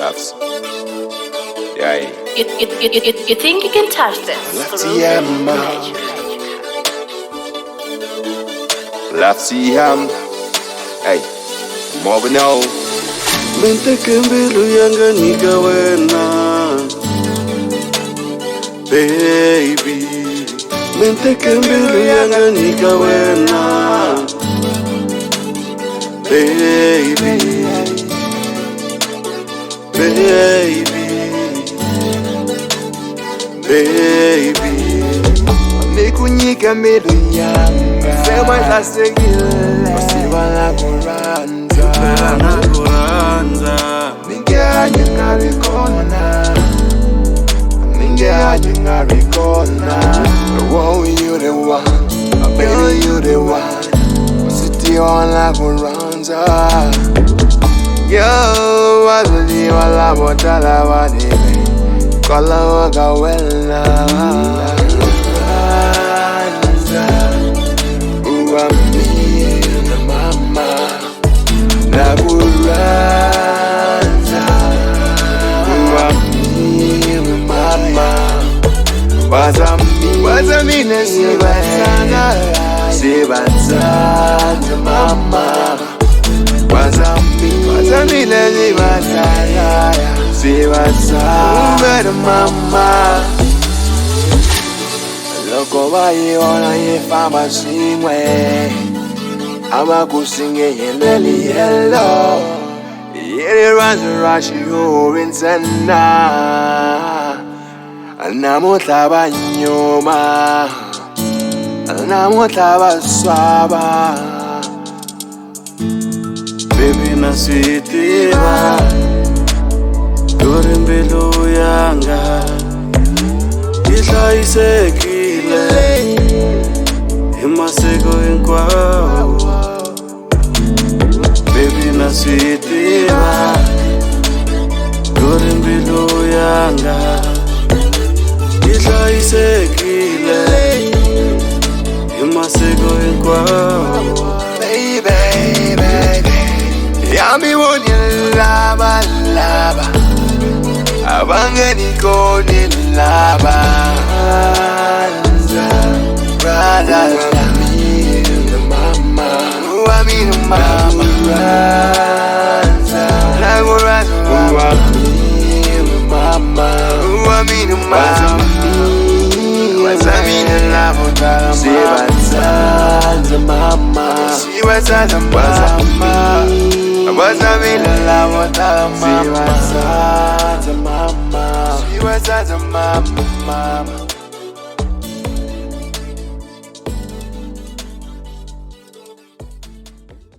Laughs. Yeah. You think you can touch this? Laftiam. Hey, Moreno. Mente kembilu yanga nika wena, baby. Mente kembilu yanga nika wena, baby. Baby, baby. Nikunyika mbilu yanga sema hlasekile usiwala kuranza Kuranza Ninge ngarikona Ninge ngarikona. Oh, you the one, baby, you the one. Usitiwala kuranza. Yo, waziliwala botala wadibe Kala waka wela. Uamina mama Nakuranza. Uamina mama Wazamina sibatana sibatana mama Wazamina sibatana sibatana mama. Loko vayiona yi famba swin'we a va ku swi nge helelo yi rirhandzu ra xihuvi ntsena namuntlha va nyuma namuntlha va swava. Baby na swi tiva ku ri mbilu yanga yi hlayisekile hi masiku hinkwawo. Baby na swi tiva ku ri mbilu yanga yi hlayisekile hi masiku hinkwawo. Baby, baby, yami woni lava lava abangeni koni lava. Mama, uamina mama Nakuranza. Uamina mama Uamina mama Wazamina lavo tala sibatsanza mama Sibatsanza mama Wazamina lavo tala mama Sibatsanza mama Sibatsanza mama.